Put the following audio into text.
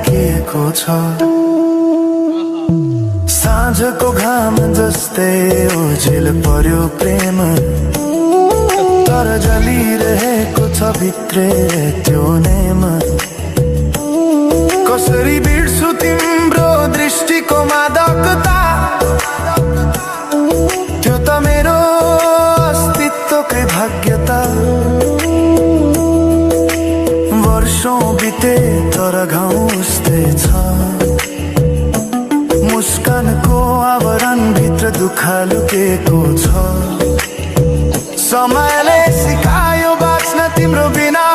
राखिएको छ। साँझको घाम जस्तै ओझेल पर्यो प्रेम, तर जलिरहेको छ भित्रै त्यो नेम। कसरी बिर्सु तिम्रो दृष्टिको मादकता, त्यो त मेरो अस्तित्वकै भाग्यता। वर्षौं बिते तर घाउ उस्तै छ, मुस्कानको आवरण भित्र दुःख लुकेको छ। समयले सिकायो बाँच्न तिम्रो बिना